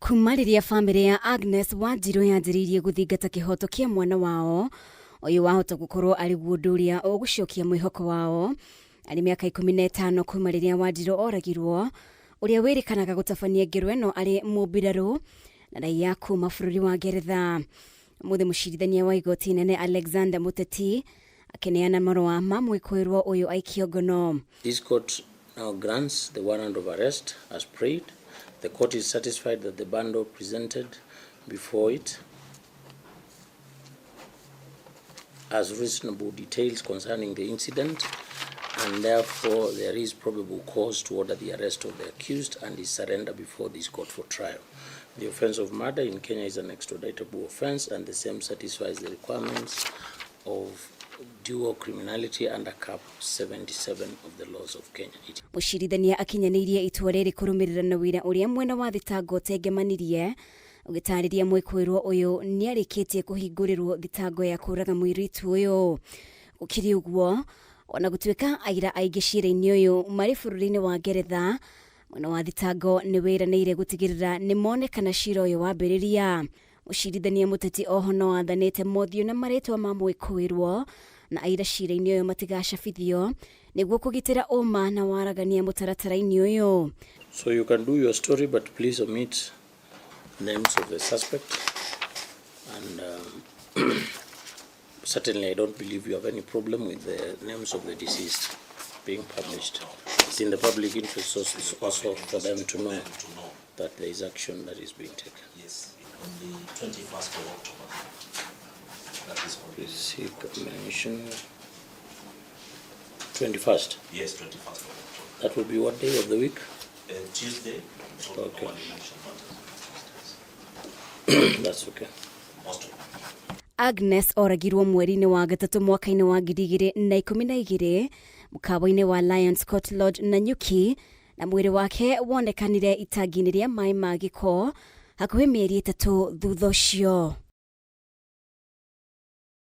Kuma rĩrĩa bamĩrĩ ya Agnes Wanjiru yanjĩrĩirie gũthingata kĩhoto kĩa mwana wao, ũyũ wahota gũkorwo arĩ guo ũndũ ũrĩa ũgũcokia mwĩhoko wao. Arĩ mĩaka 15 kuma rĩrĩa Wanjiru oragirwo, ũrĩa wĩrĩkanaga gũtabania ngero ĩno arĩ mũmbirarũ na raiya kuma bũrũri wa Ngeretha. Ũmũthĩ mũcirithania wa igoti inene Alexander Muteti akĩneana marũa ma mwĩkũĩrwo ũyũ aikio ngono. This court now grants the warrant of arrest as prayed. The court is satisfied that the bundle presented before it has reasonable details concerning the incident, and therefore there is probable cause to order the arrest of the accused and his surrender before this court for trial. The offense of murder in Kenya is an extraditable offense, and the same satisfies the requirements of dual criminality under Cap 77 of the laws of Kenya. It Mũcirithania akinyanĩirie itua rĩrĩ kũrũmĩrĩra na wĩra ũrĩa mwena wa thitango ũtengemanirie ũgĩtarĩria mwĩkũĩrwo ũyũ nĩarĩkĩtie kũhingũrĩrwo thitango ya kũraga mũirĩtu ũyũ. Gũkĩrĩ ũguo, ona gũtuĩka aira aingĩ cira-inĩ ũyũ marĩ bũrũri-inĩ wa Ngeretha, mwena wa thitango nĩ wĩranĩire gũtigĩrĩra nĩ monekana cira ũyũ wambĩrĩria. Mũcirithania Mũteti oho no athanĩte mothiũ na marĩtwa ma mwĩkũĩrwo na aira cira-inĩ ũyũ matigacabithio nĩguo kũgitĩra ũma na waragania mũtaratara-inĩ ũyũ. So you can do your story, but please omit names of the suspect. And certainly I don't believe you have any problem with the names of the deceased being published. It's in the public interest also, also for them to know that there is action that is being taken. Yes, on the 21st of October. That is on the Seek mention 21st. Yes, 21st of October. That will be what day of the week? Tuesday, so we normally mention matters on Tuesdays. That's okay. Most of them. Agnes oragirwo mweri-inĩ wa gatatũ mwaka-inĩ wa 2012 mũkawa-inĩ wa Lions Court Lodge Nanyuki, na mwĩrĩ wake wonekanire itangi-inĩ rĩa maĩ ma gĩko hakuhĩ mĩeri 3 thutha ũcio.